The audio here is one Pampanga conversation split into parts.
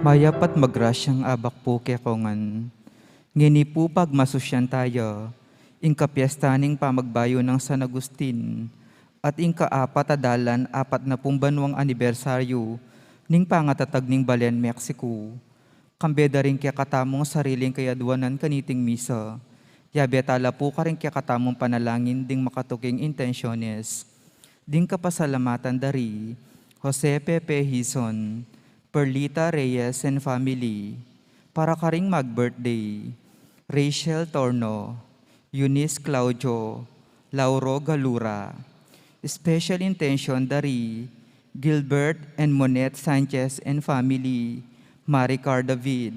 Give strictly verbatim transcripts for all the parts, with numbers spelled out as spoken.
Mayap at magrasyang abak pu kekongan. Ngeni pu pagmasusyan taya ing kapiesta ning pamagbayu nang San Agustin at ing kaapat a dalan apat na pung banwang anibersaryu ning pangatatag ning Balen Mexico. Kambe da ring kekatamung sariling kayadwanan kaniting misa, yabe tala pu karing kekatamung panalangin ding makatuking intensyones. Ding kapasalamatan da ri Jose Pepe Hizon, Perlita Reyes and family, para karing mag-birthday, Rachel Torno, Eunice Claudio, Lauro Galura. Special intention da ri Gilbert and Monette Sanchez and family, Maricar David.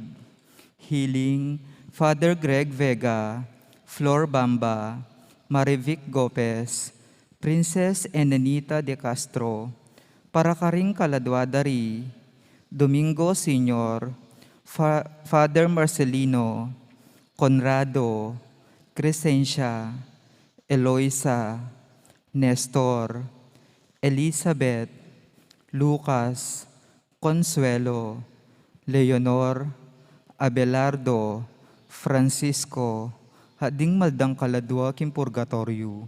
Healing, Father Greg Vega, Flor Bamba, Marivic Gopez, Princess Enanita de Castro, para karing kaladwa da ri Domingo Senior, Fa-, Father Marcelino, Conrado, Crescencia, Eloisa, Nestor, Elizabeth, Lucas, Consuelo, Leonor, Abelardo, Francisco, at ding maldang kaladwa king purgatoryo.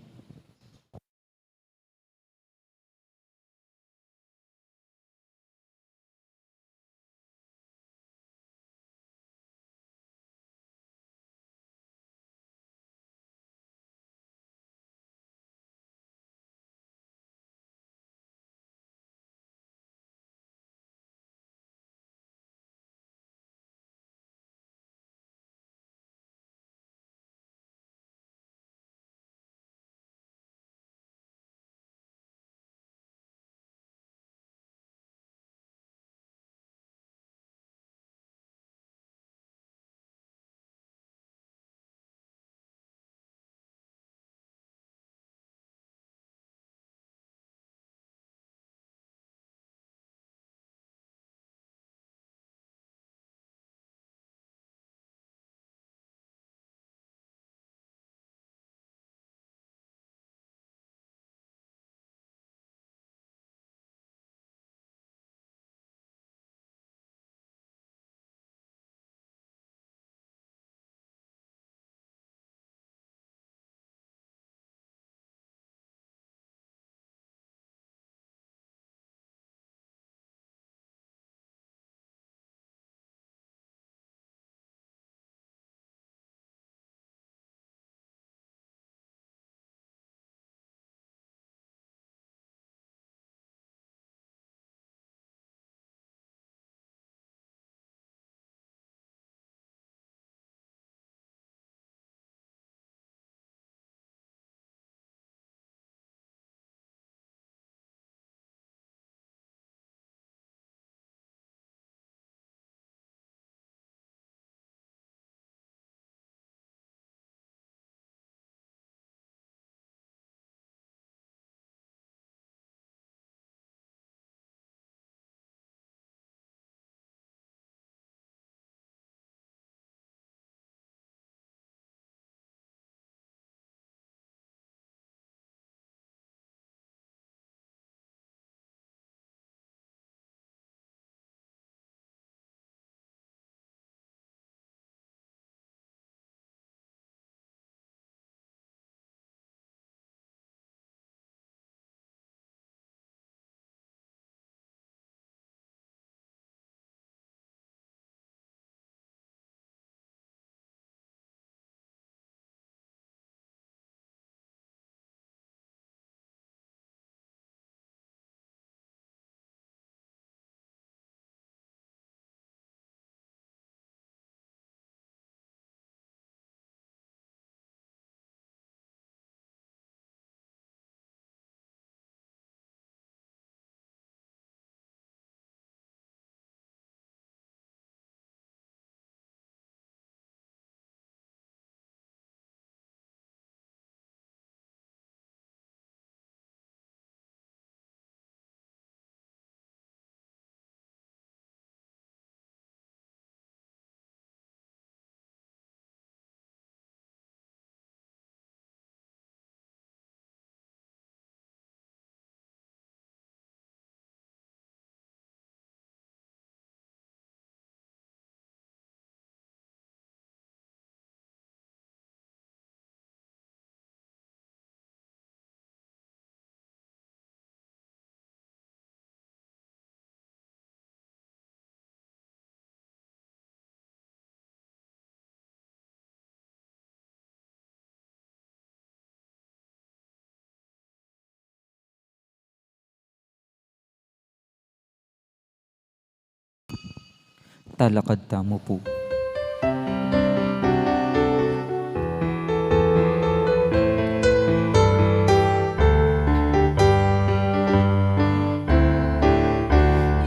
Talakad tamu pu.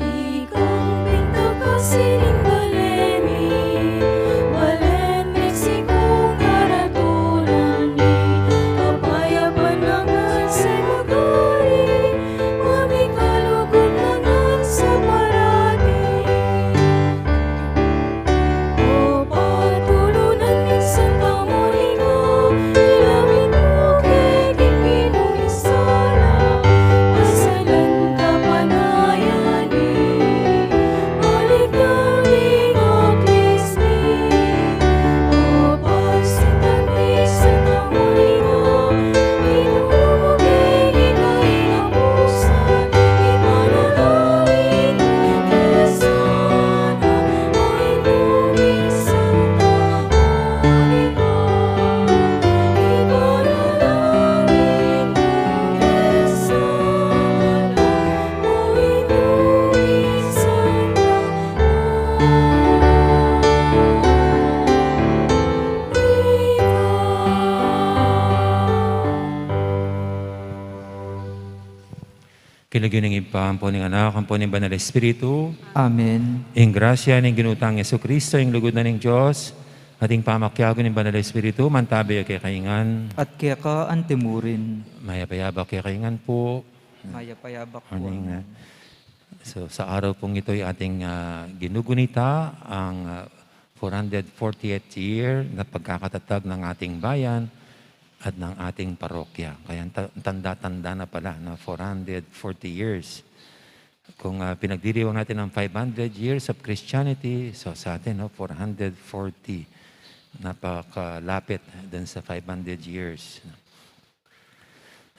Ikang pinta kasi ning bale mi, balen Mexico, karatulan mi, kapayapan na ngan sa magari, mamikalugud na ngan sa parati. O patulunan ning Santa Monica, ilapit mu keti ing Ginu ing sala, pasalan kapanayan mi, balikdan ing aklis mi. O pasintan ning Santa Monica, King lagyu ning Ibpa, ampo ning Anak, ampo ning Banal Espiritu. Amen. Ing grasya ning Ginu tang Jesucristo, ing lugud na ning Dios, at ing pamakiabe ning Banal Espiritu, mantabe ya kekayu ngan. At keka antimurin. Mayap a yabak kekayu ngan pu. Mayap a yabak pu. Morning, ah. So, sa araw pong ito ay ating, ah, ginugunita ang, ah, four hundred fortieth year na pagkakatatag ng ating bayan at ng ating parokya. Kaya ta-, tanda-tanda na pala na four hundred forty years. Kung, ah, pinagdiriwang natin ang five hundred years of Christianity, so sa atin, no, four hundred forty, napakalapit dun sa five hundred years.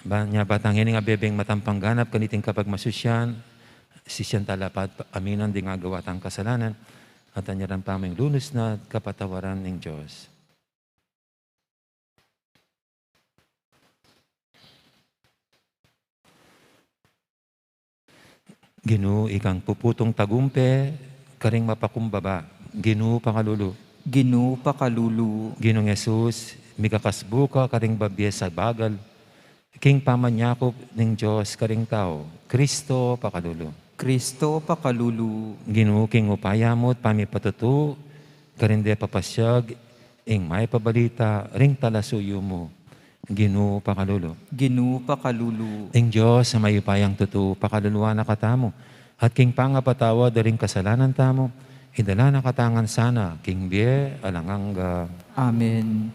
Ba-, nya ba tanging abebeng matampangganap kaniting kapagmasusyan, sisian tala pa aminan ding agawa tang kasalanan, at anyaran pa ing lunus na kapatawaran ning Dios. Ginu, ikang puputung tagumpe karing mapakumbaba. Ginu, pakalulu. Ginu, pakalulu. Ginung Jesus, mikakasbu ka karing babie sabagal, king pamanyakup ning Dios karing tau. Kristo, pakalulu. Kristo, pakalulu. Ginu, king upaya mu't pamipatutu, karin de papasyag ing mayap a balita ring talasuyu mu. Ginu, pakalulu. Ginu, pakalulu. Ing Dios a mayupayang tutu, pakaluluan na katamu, at king pangapatawad da ring kasalanan tamu, idala na katamu ngan sana king bie alang angga. Amen.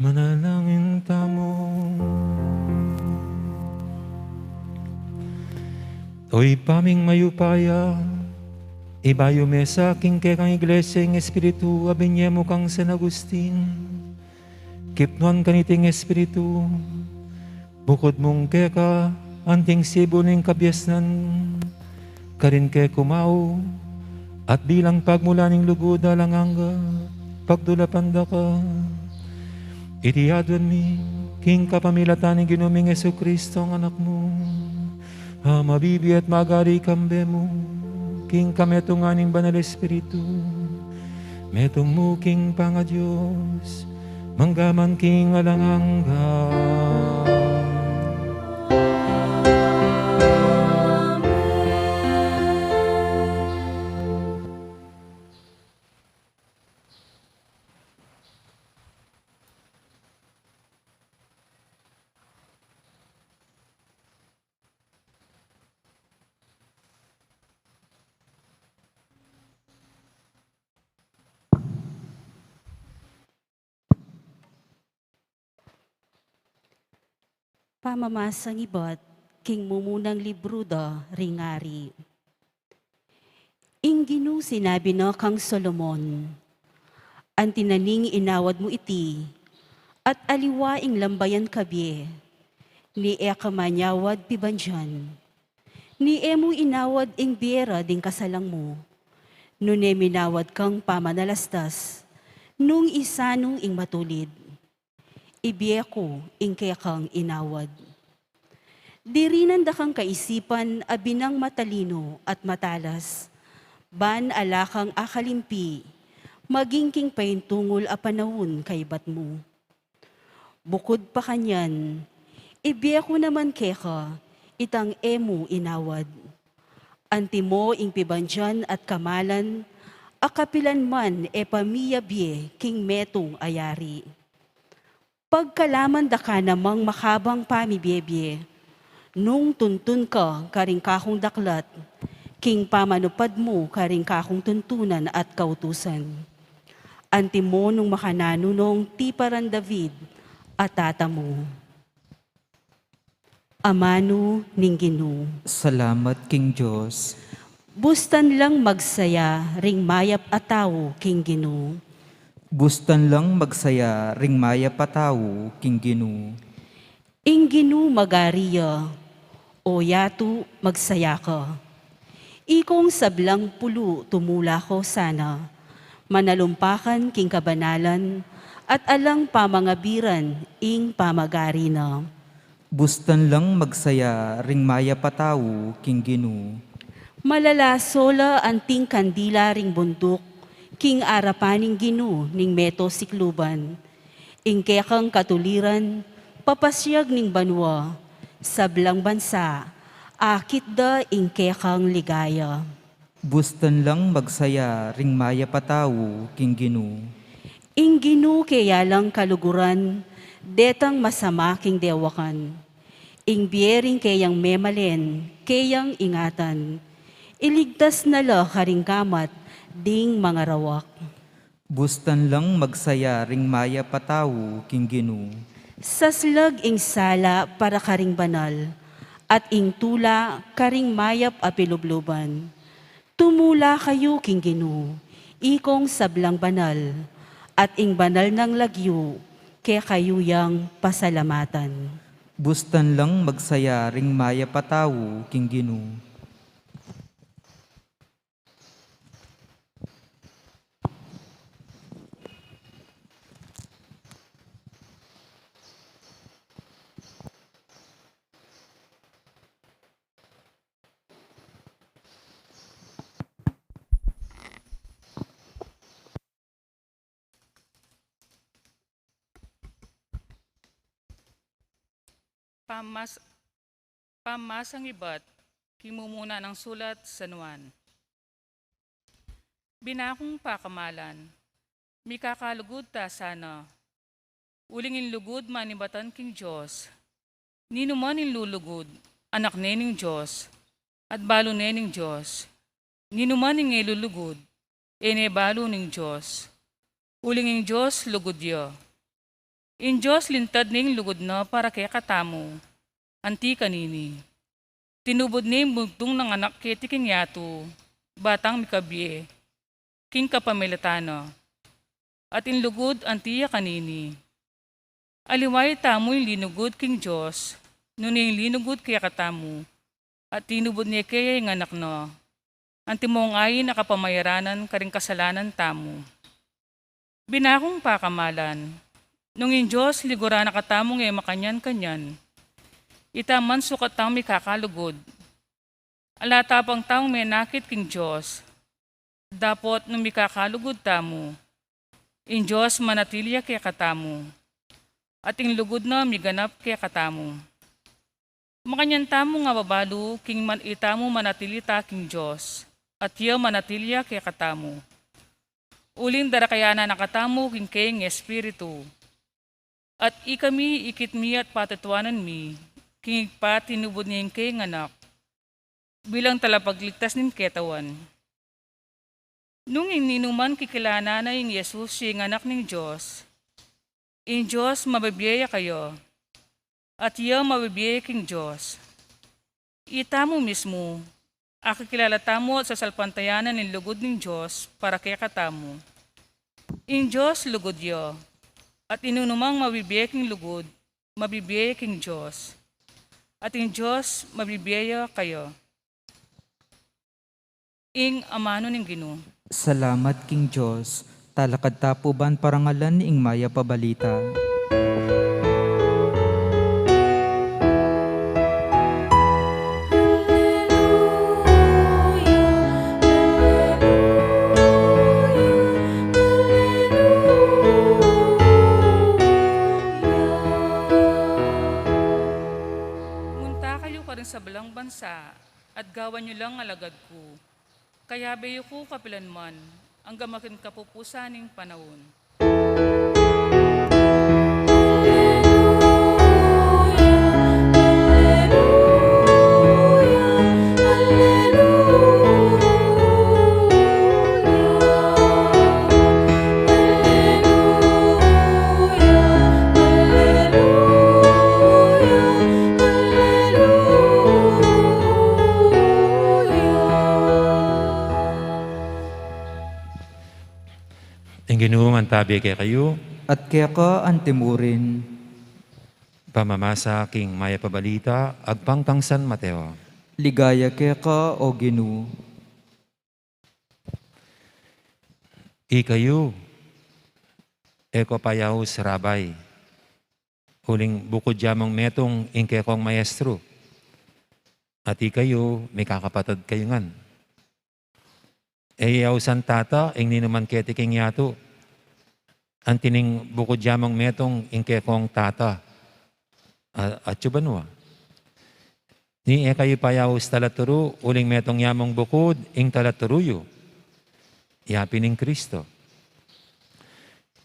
Manalangin tamu. O Ibpa ming mayupaya, ibayu me sa king kekang Iglesia ing Espiritu a binie mu kang San Agustin. Kipnuan ka niting Espiritu, bukud mung keka anting sibul ning kabiasnan, karin ke kumau, at bilang pagmula ning lugud alang angga, pagdulapan da ka. Iti aduan mi, king kapamilatan ning Ginu ming Jesucristo, ang Anak mu, a mabibie at magari kambe mu, king kametungan ning Banal Espiritu, metung mu king pangaDios, mangga man king alang angga. Pamamasang ibat king mumunang libru da ring ari. Ing Ginu sinabi na kang Solomon, "Anti na ning inawad mu iti, at aliwa ing lambayan kabie, ni e ka manyawad pibandian, ni e mu inawad ing bie ra ding kasalang mu, nune minawad kang pamanalastas, nung isanu ing matulid. Ibie ku ing kekang inawad." Dirinan da kang kaisipan a binang matalinu at matalas, ban ala kang akalimpi, maging king paintungul a panaun kaybat mu. Bukud pa kanyan, ibie ku naman keka itang e mu inawad. Antimo ing pibandian at kamalan, a kapilan man e pa miyabie king metung a yari. Pagkalaman da ka namang makabang pamibiebie, nung tuntun ka karing kakung daklat, king pamanupad mu karing kakung tuntunan at kautusan. Antimo nung makananu nong tiparan David a tata mu. Amanu ning Ginu. Salamat king Dios. Bustan lang magsaya ring mayap a tau king Ginu. Bustan lang magsaya ring mayap a tau king Ginu. Ing Ginu magari ya, o yatu, magsaya ka. Ikong sablang pulu tumula ka sana, manalumpakan king kabanalan, at alang pamangabiran ing pamagari na. Bustan lang magsaya ring mayap a tau king Ginu. Malalaso la anting kandila ring bunduk, king arapan ning Ginu ning meto sikluban. Ing kekang katuliran, papasiag ning banua, sablang bansa, akit da ing kekang ligaya. Bustan lang magsaya ring mayap a tau king Ginu. Ing Ginu keya lang kaluguran, detang masama king dewakan. Ing bie ring keyang memalen, keyang ingatan. Iligtas na la karing gamat ding mangarawak. Bustan lang magsaya ring mayap a tau king Ginu. Saslag ing sala para karing banal, at ing tula karing mayap a pilubluban. Tumula kayu king Ginu, ikong sablang banal, at ing banal nang lagyu, kekayu yang pasalamatan. Bustan lang magsaya ring mayap a tau king Ginu. Pamas-, pamamasang ibat king mumuna nang sulat San Juan. Binakung pakamalan, mikakalugud ta sana, uling ing lugud manibatan king Dios. Ninuman ing lulugud, anak ne ning Dios, at balu ne ning Dios. Ninuman ing e lulugud, e ne balu ning Dios, uling ing Dios lugud ya. Ing Dios lintad ne ing lugud na para kekatamu, anti kanini. Tinubud ne ing bugtung nang Anak keti king yatu, ba tang mikabie king kapamilatan na. At ing lugud anti ya kanini. Aliwa itamu ing linugud king Dios, nune ing linugud kekatamu, at tinubud ne keya ing Anak na, antimong ain a kapamayaranan karing kasalanan tamu. Bina kung pakamalan, nung ing Dios liguran na katamung e makanyan-kanyan, ita man sukat tang mikakalugud. Ala tapang taung menakit king Dios, dapot nung mikakalugud tamu, ing Dios manatili ya kekatamu, at ing lugud na miganap kekatamu. Makanyan tamu nga babalu king man-, itamu manatili ta king Dios, at ya manatili ya kekatamu. Uling darakayan na katamu king kayang Espiritu. At ikami, ikit mi at patutuanan mi, king Ibpa tinubud ne ing kayang Anak, bilang talapagligtas ning katawan. Nung ing ninuman kikilanan na ing Jesus ya ing Anak ning Dios, ing Dios mabibie ya kaya, at ya mabibie king Dios. Itamu mismu, akikilala tamu at sasalpantayanan ing lugud ning Dios para kekatamu. Ing Dios lugud ya, at inunumang mabibie king lugud, mabibie king Dios. At ing Dios mabibie ya kaya. Ing amanu ning Ginu. Salamat king Dios. Talakad ta pu ban parangalan ing mayap a balita. Munta kayu karing sablang bansa, at gawan yu lang alagad ku. Kayabe yu ku kapilan man, anggang maging kapupusan ning panaun. Ing Ginu mantabi kekayu. At keka antimurin. Pamamasa king mayap a balita agpang kang San Mateo. Ligaya keka, o Ginu. Ikayu, e ko payaus Rabbi, uling bukud ya mung metung ing kekong Maestro. At ikayu, mikakapatad kayu ngan. E yausan Tata ing ninuman keti king yatu, anti ning bukud ya mung metung ing kekong Tata, a-, atyu banua. Ni e kayu payaus talaturu, uling metung ya mung bukud ing talaturu yu, ya pin ing Kristo.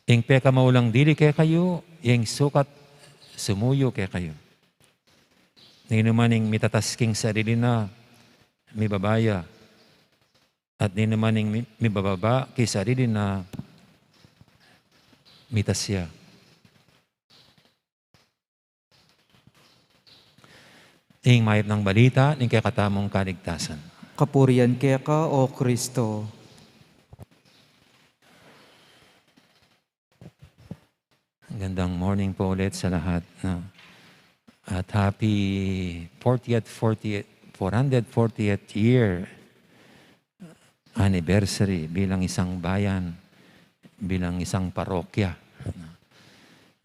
Ing pekamaulang dili kekayu, ing sukat sumuyu kekayu. Ninuman ing mitatas king sarili na, mibaba ya. At ninuman ing mi-, mibababa king sarili na, mitas ya. Ing mayap nang balita ning kekatamung kaligtasan. Kapurian keka, o Kristo. Gandang morning po ulit sa lahat, no? At happy fortieth, fortieth, four hundred fortieth year anniversary bilang isang bayan, bilang isang parokya.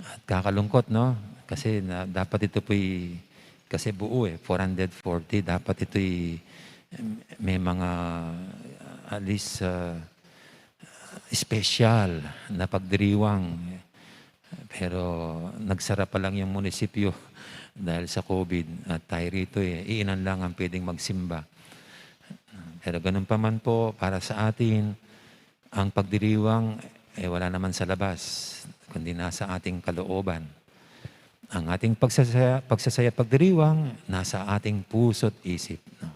At kakalungkot, no? Kasi na, dapat ito po'y, kasi buo eh, four hundred forty, dapat ito'y may mga, at least, uh, special na pagdiriwang. Pero nagsara pa lang yung munisipyo dahil sa COVID at tayo rito eh, iilan lang ang pwedeng magsimba. Pero ganun pa man po, para sa atin, ang pagdiriwang, eh, wala naman sa labas, kundi nasa ating kalooban. Ang ating pagsasaya, pagsasaya pagdiriwang, nasa ating puso't isip, no?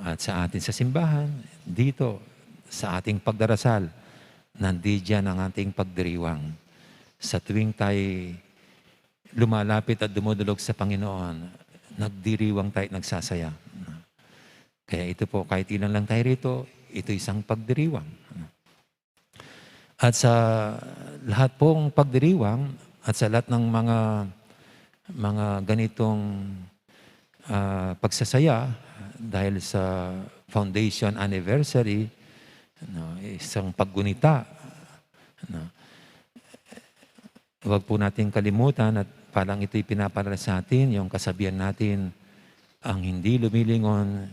At sa atin sa simbahan, dito, sa ating pagdarasal, nandiyan ang ating pagdiriwang. Sa tuwing tayo lumalapit at dumudulog sa Panginoon, nagdiriwang tayo at nagsasaya. Kaya ito po, kahit ilan lang tayo rito, ito isang pagdiriwang. At sa lahat pong pagdiriwang at sa lahat ng mga, mga ganitong, ah, pagsasaya dahil sa foundation anniversary, no, isang paggunita, no, huwag po nating kalimutan at parang ito'y pinapaalala sa atin, yung kasabihan natin, "Ang hindi lumilingon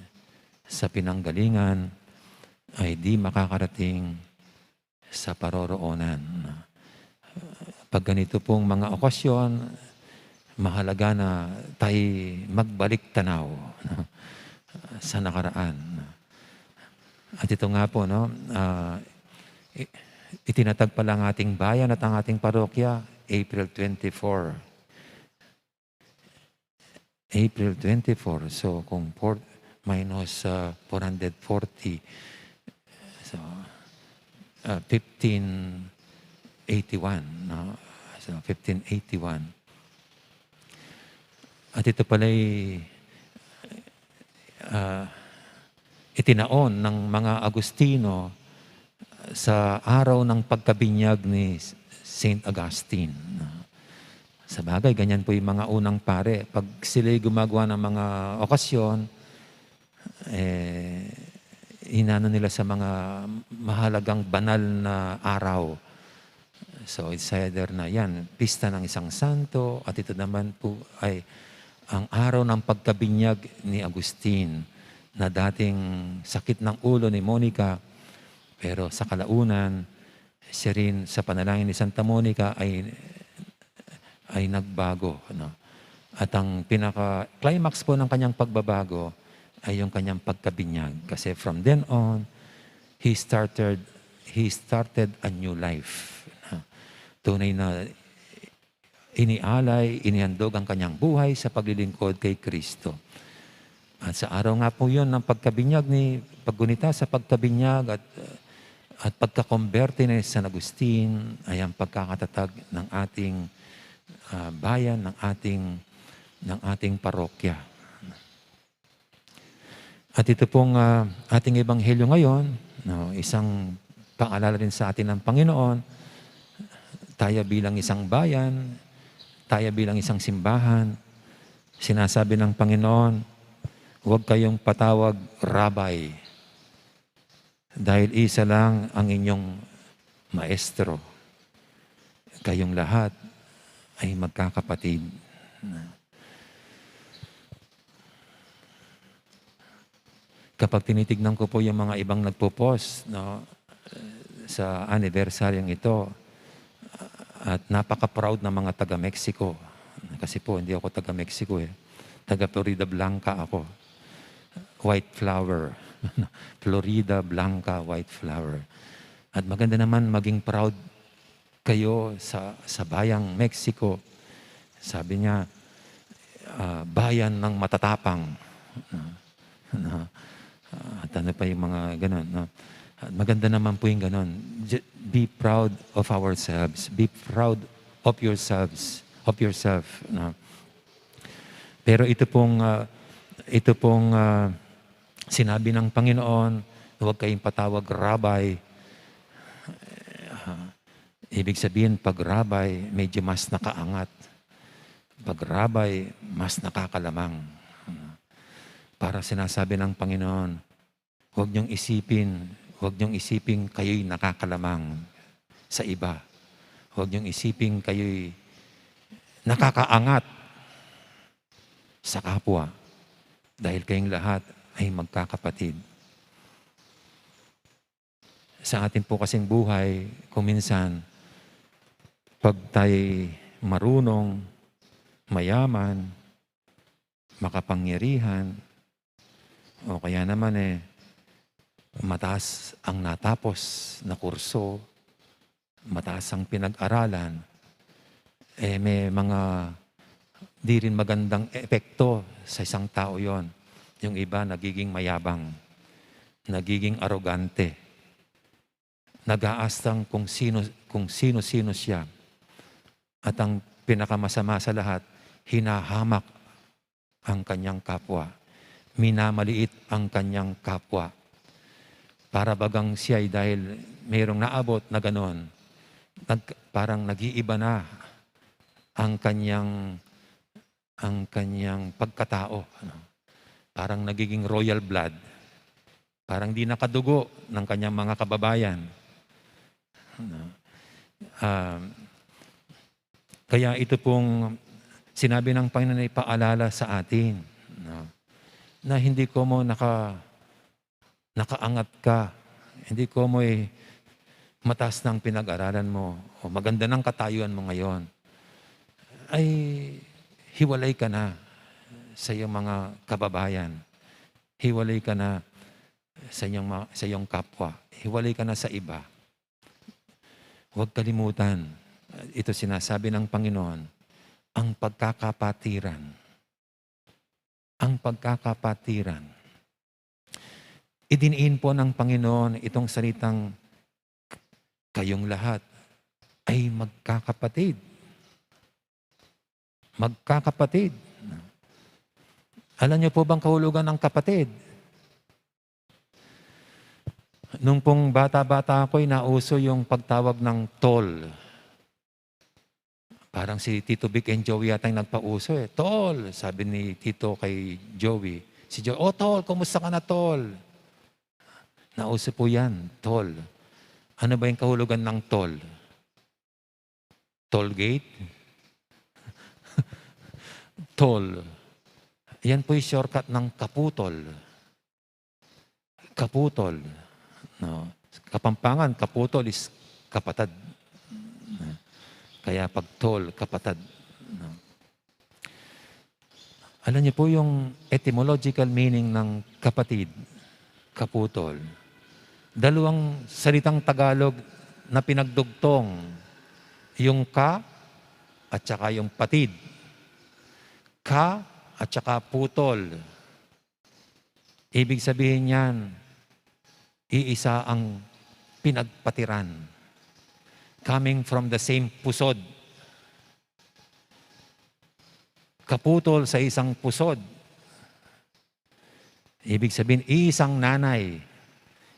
sa pinanggalingan ay di makakarating sa paroroonan." Pag ganito pong mga okasyon, mahalaga na tayo magbalik tanaw, no, sa nakaraan. At ito nga po, no, ah, i-, itinatag pala ang ating bayan at ang ating parokya, April twenty-four. April twenty-four. So, kung four, minus, ah, four hundred forty, so, ah, fifteen eighty-one, no? So, fifteen eighty-one. At ito pala'y, ah, itinaon ng mga Agustino sa araw ng pagkabinyag ni Saint Augustine, no? Sabagay, ganyan po yung mga unang pare. Pag sila'y gumagawa ng mga okasyon, eh, inano nila sa mga mahalagang banal na araw. So, it's either na yan, pista ng isang santo, at ito naman po ay ang araw ng pagkabinyag ni Agustin, na dating sakit ng ulo ni Monica, pero sa kalaunan, siya rin sa panalangin ni Santa Monica ay, ay nagbago, no? At ang pinaka-climax po ng kanyang pagbabago ay yung kanyang pagkabinyag. Kasi from then on, he started, he started a new life, no? Tunay na inialay, inihandog ang kanyang buhay sa paglilingkod kay Kristo. At sa araw nga po yun ng pagkabinyag ni, paggunita sa pagkabinyag at, at pagkakomberte ni San Agustin ay ang pagkakatatag ng ating, ah, bayan, ng ating, ng ating parokya. At ito pong, ah, ating ebanghelyo ngayon, no, isang paalala rin sa atin ng Panginoon, tayo bilang isang bayan, tayo bilang isang simbahan, sinasabi ng Panginoon, "Huwag kayong patawag Rabbi, dahil isa lang ang inyong Maestro. Kayong lahat ay magkakapatid." Kapag tinitignan ko po yung mga ibang nagpo-post, no, sa anibersaryong ito, at napaka-proud ng mga taga-Mexico. Kasi po, hindi ako taga-Mexico eh. Taga-Florida Blanca ako. White flower. Florida Blanca white flower. At maganda naman maging proud kayo sa, sa bayang Mexico. Sabi niya, ah, "Bayan ng matatapang." No? No? Ah, at ano pa yung mga ganun, no? At maganda naman po yung ganun. Ju-, be proud of ourselves. Be proud of yourselves, of yourself, no? Pero ito pong, ah, ito pong, ah, sinabi ng Panginoon, "Huwag kayong patawag Rabbi." Ah, ibig sabihin, pag Rabbi, medyo mas nakaangat. Pag Rabbi, mas nakakalamang. Para sinasabi ng Panginoon, "Huwag niyong isipin, huwag niyong isipin kayo'y nakakalamang sa iba. Huwag niyong isipin kayo'y nakakaangat sa kapwa, dahil kayong lahat ay magkakapatid." Sa atin po kasing buhay, kung minsan, pag tayo'y marunong, mayaman, makapangyarihan, o kaya naman, eh, mataas ang natapos na kurso, mataas ang pinag-aralan, eh, may mga di rin magandang epekto sa isang tao yon. Yung iba nagiging mayabang, nagiging arogante, nag-aastang kung sino, kung sino-sino siya. At ang pinakamasama sa lahat, hinahamak ang kanyang kapwa. Minamaliit ang kanyang kapwa. Para bagang siya ay dahil mayroong naabot na ganon, nag-, parang nag-iiba na ang kanyang, ang kanyang pagkatao, ano? Parang nagiging royal blood. Parang di nakadugo ng kanyang mga kababayan. Ano? Ah, kaya ito pong sinabi ng Panginoon ay paalala sa atin, no? Na hindi ko mo naka-, nakaangat ka, hindi ko mo, eh, mataas ng pinag-aralan mo, o maganda ng katayuan mo ngayon, ay hiwalay ka na sa iyong mga kababayan. Hiwalay ka na sa iyong ma-, sa iyong kapwa. Hiwalay ka na sa iba. Huwag kalimutan, ito sinasabi ng Panginoon, ang pagkakapatiran. Ang pagkakapatiran. Idiniin po ng Panginoon itong salitang kayong lahat ay magkakapatid. Magkakapatid. Alam niyo po bang kahulugan ng kapatid? Nung pong bata-bata ako, ay nauso yung pagtawag ng tol. Parang si Tito Vic and Joey yata yung nagpauso eh. "Tol," sabi ni Tito kay Joey. Si Joey, "Oh, tol, kumusta ka na, tol?" Nauso po yan, tol. Ano ba yung kahulugan ng tol? Toll gate? Tol. Yan po'y shortcut ng kaputol. Kaputol. No? Kapampangan, kaputol is kapatad. Kaya pag tol, kapatad. No? Alam niyo po yung etymological meaning ng kapatid, kaputol? Dalawang salitang Tagalog na pinagdugtong, yung ka at saka yung patid. Ka at saka putol. Ibig sabihin niyan, iisa ang pinagpatiran. Coming from the same pusod. Kaputol sa isang pusod. Ibig sabihin, iisang nanay,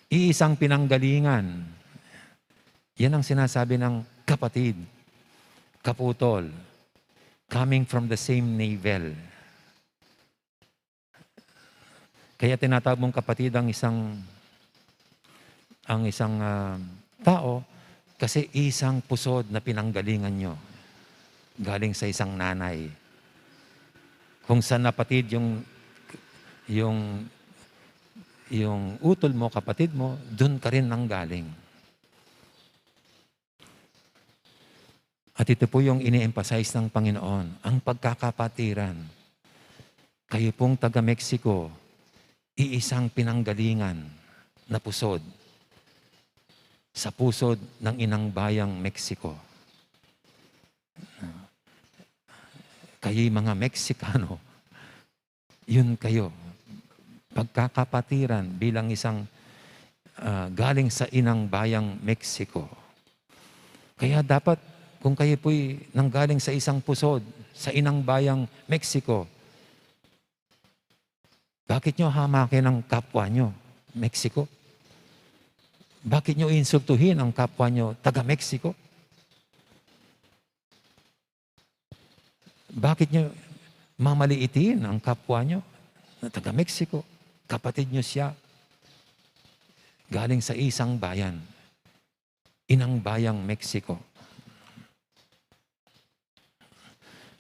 iisang pinanggalingan. Yan ang sinasabi ng kapatid, kaputol, coming from the same navel. Kaya tinatawag mong kapatid ang isang, ang isang, ah, tao kasi isang pusod na pinanggalingan nyo. Galing sa isang nanay. Kung saan napatid yung, yung, yung utol mo, kapatid mo, dun ka rin nanggaling. At ito po yung ini-emphasize ng Panginoon, ang pagkakapatiran. Kayo pong taga Mexico, iisang pinanggalingan na pusod sa pusod ng inang bayang Mexico. Kayo'y mga Meksikano, yun kayo. Pagkakapatiran bilang isang, ah, galing sa inang bayang Mexico. Kaya dapat, kung kayo po'y nanggaling sa isang pusod, sa inang bayang Mexico, bakit nyo hamakin ang kapwa nyo Mexico? Bakit nyo insultuhin ang kapwa nyo taga Mexico? Bakit nyo mamaliitin ang kapwa nyo na taga Mexico? Kapatid nyo siya. Galing sa isang bayan. Inang bayang Mexico.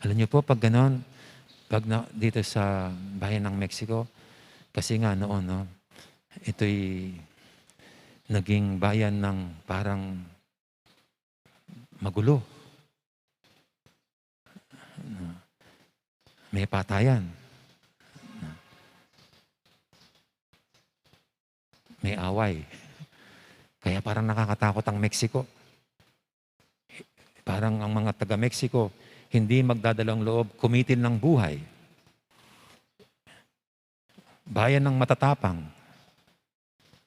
Alam nyo po, pag ganon, pag na, dito sa bayan ng Mexico, kasi nga noon, no, ito'y naging bayan ng parang magulo. May patayan. May away. Kaya parang nakakatakot ang Mexico. Parang ang mga taga Mexico, hindi magdadalang loob kumitil ng buhay. Bayan ng matatapang.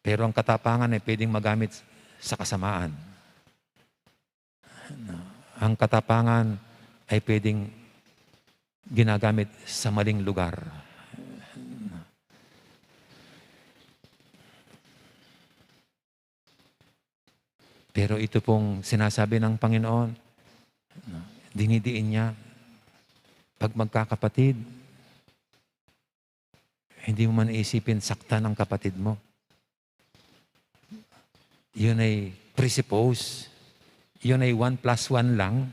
Pero ang katapangan ay pwedeng magamit sa kasamaan. Ang katapangan ay pwedeng ginagamit sa maling lugar. Pero ito pong sinasabi ng Panginoon, dinidiin niya, pag magkakapatid, hindi mo man isipin saktan ang kapatid mo. Yun ay presuppose. Yun ay one plus one lang.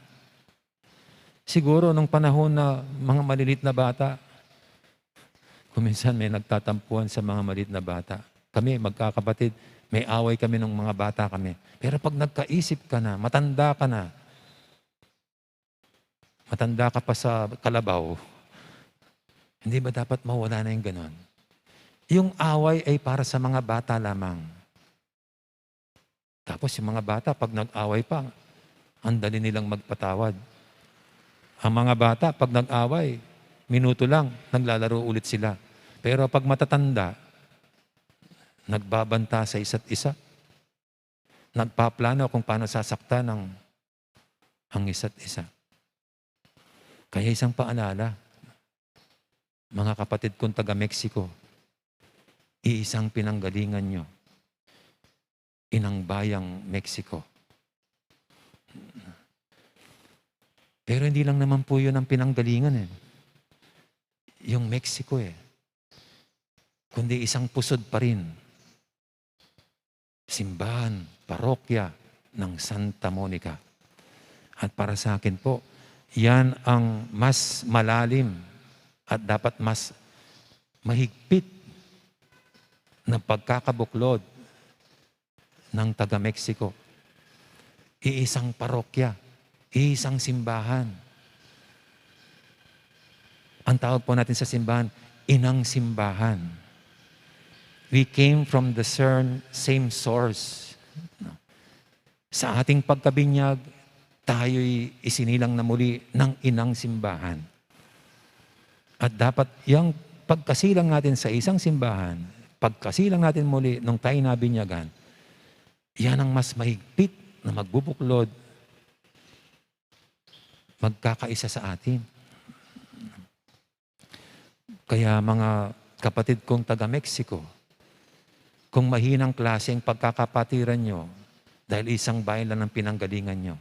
Siguro nung panahon na mga malilit na bata, kung minsan may nagtatampuhan sa mga maliit na bata. Kami, magkakapatid, may away kami nung mga bata kami. Pero pag nagkaisip ka na, matanda ka na, matanda ka pa sa kalabaw, hindi ba dapat mawala na yung ganon? Yung away ay para sa mga bata lamang. Tapos yung mga bata, pag nag-away pa, ang dali nilang magpatawad. Ang mga bata, pag nag-away, minuto lang, naglalaro ulit sila. Pero pag matatanda, nagbabanta sa isa't isa, nagpaplano kung paano sasaktan ang, ang isa't isa. Kaya isang paalala, mga kapatid kong taga Mexico, iisang pinanggalingan nyo, inang bayang Mexico. Pero hindi lang naman po yun ang pinanggalingan eh. Yung Mexico eh. Kundi isang pusod pa rin. Simbahan, parokya ng Santa Monica. At para sa akin po, yan ang mas malalim at dapat mas mahigpit na pagkakabuklod ng taga Mexico. Iisang parokya, iisang simbahan. Ang tawag po natin sa simbahan, inang simbahan. We came from the same, same source. Sa ating pagkabinyag, tayo'y isinilang na muli ng inang simbahan. At dapat yang pagkasilang natin sa isang simbahan, pagkasilang natin muli nung tayo nabinyagan, yan ang mas mahigpit na magbubuklod, magkakaisa sa atin. Kaya mga kapatid kong taga Mexico, kung mahinang klase ang pagkakapatiran nyo dahil isang bayan lang ang pinanggalingan nyo,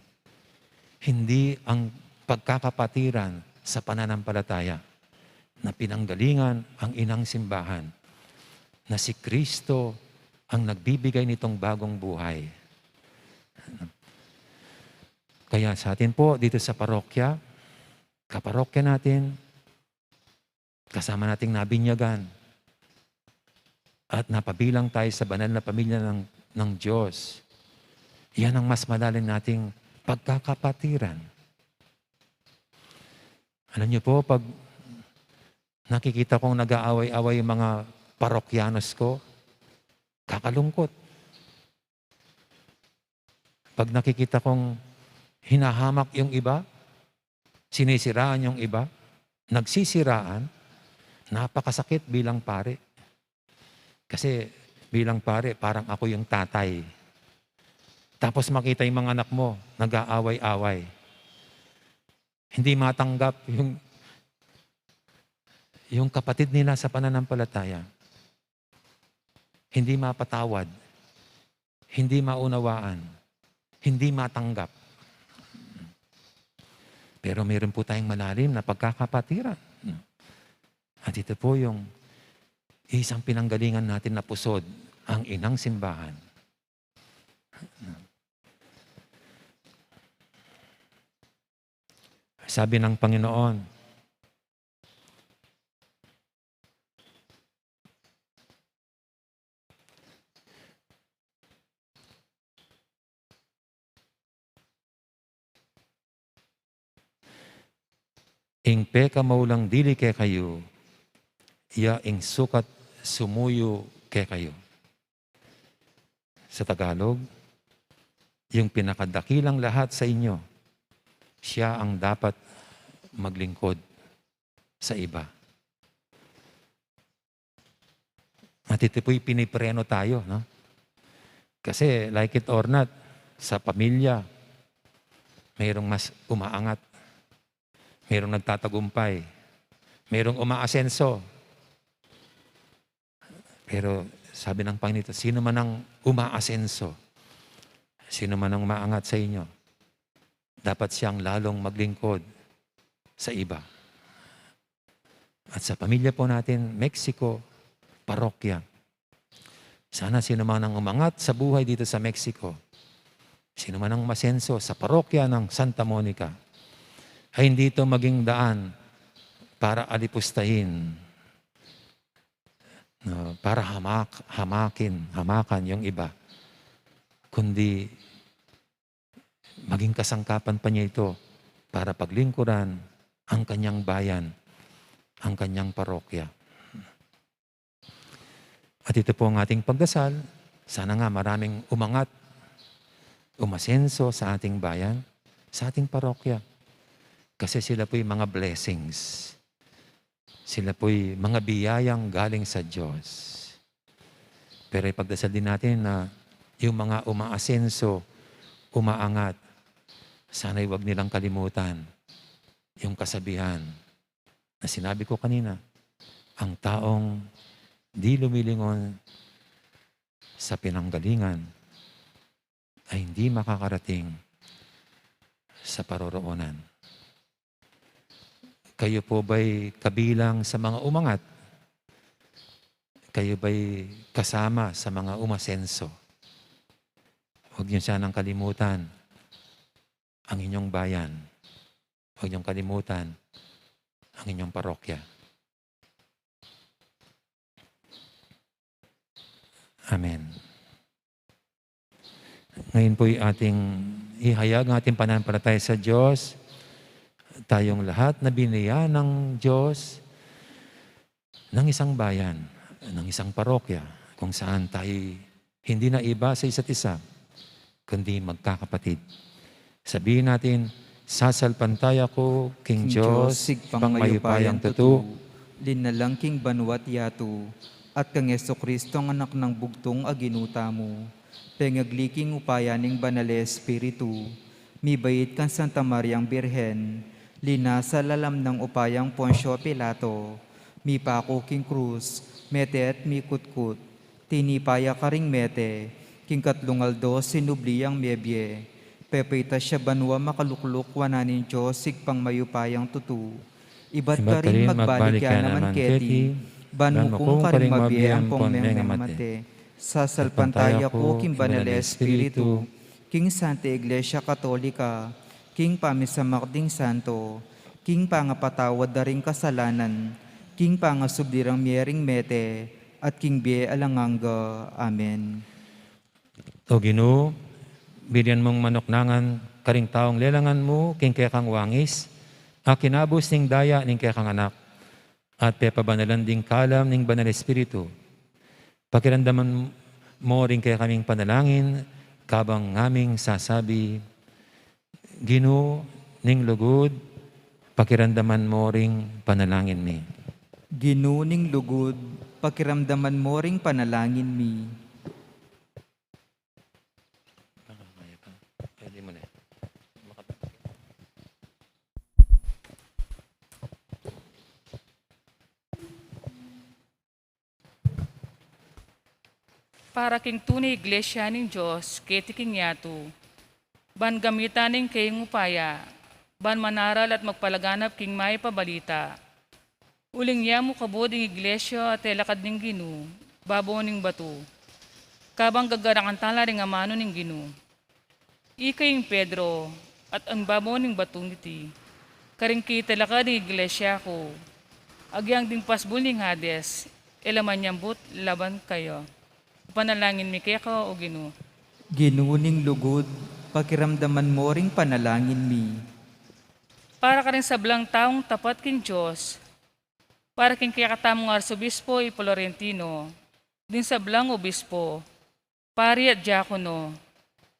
hindi ang pagkakapatiran sa pananampalataya na pinanggalingan ang inang simbahan, na si Kristo ang nagbibigay nitong bagong buhay. Kaya sa atin po, dito sa parokya, kaparokya natin, kasama nating nabinyagan, at napabilang tayo sa banal na pamilya ng, ng Diyos, yan ang mas malalim nating pagkakapatiran. Alam niyo po, pag nakikita kong nag-aaway-away yung mga parokyanos ko, kakalungkot. Pag nakikita kong hinahamak yung iba, sinisiraan yung iba, nagsisiraan, napakasakit bilang pare. Kasi bilang pare, parang ako yung tatay. Tapos makita yung mga anak mo, nag-aaway-away. Hindi matanggap yung, yung kapatid nila sa pananampalataya. Hindi mapatawad, hindi maunawaan, hindi matanggap. Pero meron po tayong malalim na pagkakapatiran. At ito po yung isang pinanggalingan natin na pusod, ang inang simbahan. Sabi ng Panginoon, "Ing pekamaulang dili kekayu, ya ing sukat sumuyu kekayu." Sa Tagalog, yung pinakadakilang lahat sa inyo, siya ang dapat maglingkod sa iba. At ito po'y pinipreno tayo, no? Kasi, like it or not, sa pamilya, mayroong mas umaangat. Merong nagtatagumpay. Merong umaasenso. Pero sabi ng Panginoon, sino man ang umaasenso, sino man ang umaangat sa inyo, dapat siyang lalong maglingkod sa iba. At sa pamilya po natin, Mexico, parokya. Sana sino man ang umangat sa buhay dito sa Mexico, sino man ang umasenso sa parokya ng Santa Monica, ay hindi ito maging daan para alipustahin, no, para hamak-, hamakin, hamakan yung iba, kundi maging kasangkapan pa niya ito para paglingkuran ang kanyang bayan, ang kanyang parokya. At ito po ang ating pagdasal. Sana nga maraming umangat, umasenso sa ating bayan, sa ating parokya. Kasi sila po'y mga blessings. Sila po'y mga biyayang galing sa Diyos. Pero ipagdasal din natin na yung mga umaasenso, umaangat, sana'y wag nilang kalimutan yung kasabihan na sinabi ko kanina, ang taong di lumilingon sa pinanggalingan ay hindi makakarating sa paroroonan. Kayo po ba'y kabilang sa mga umangat? Kayo ba'y kasama sa mga umasenso? Huwag niyo sanang kalimutan ang inyong bayan. Huwag niyong kalimutan ang inyong parokya. Amen. Ngayon po'y ating ihayag ang ating pananampalataya sa Diyos. Tayong lahat na biniya ng Diyos, ng isang bayan, ng isang parokya, kung saan tayo hindi na iba sa isa't isa, kundi magkakapatid. Sabihin natin, "Sasalpantaya ku king Dios, Dios, Ibpang Ibpang mayupayang Mayupayang tutu, tutu, Linalang king banua't yatu, at kang Jesucristo, ang Anak nang bugtung a Ginu tamu, pengagli king upaya ning Banal a Espiritu, mibait kang Santa Mariang Birhen, linasa lalam nang upayang Poncio Pilato, mipaku king krus, mete at mikutkut, tinipa ya karing mete, king katlung aldo sinubli yang mebie, pepaitas ya banua, makalukluk wanan ning Dios Ibpang mayupayang tutu. Ibat karin magbalik ya naman keti, ban mukung karing mabie ampong mengamate. Sasalpantaya ku king Banal a Espiritu, king Santa Iglesia Katolika, king pamisamak ding santo, king pangapatawad da ring kasalanan, king pangasubli rang mie ring mete, at king bie alang angga. Amen. O Ginu, binian mung manuknangan karing taung lelangan mu king kekang wangis, a kinabus ning daya ning kekang Anak, at pepabanalan ding kalam ning Banal Espiritu. Pakiramdaman mo rin kekaming panalangin, kabang ngaming sasabi, Ginu ning lugud, pakiramdaman mo ring panalangin mi. Ginu ning lugud, pakiramdaman mo ring panalangin mi. Pwede mo na. Para king tune Iglesia ning Dios keti king yatu, ban gamitan ing kayang upaya, ban manaral at magpalaganap king mayap a balita. Uling ya mu kabud ing Iglesia a telakad ning Ginu, babo ning batu. Kabang gagarakan tala ring amanu ning Ginu. Ika ing Pedro, at ing babo ning batung iti, karing kitelakad ning Iglesia ku, agyang ding pasbul ning Hades, e la manyambut laban kaya. Ipanalangin mi keka, O Ginu. Ginu ning lugud, pakiramdaman mo ring panalangin mi. Para karing sablang taung tapat king Dios, para king kekatamung Arsobispo i Florentino, ding sablang obispo, pari at diakono,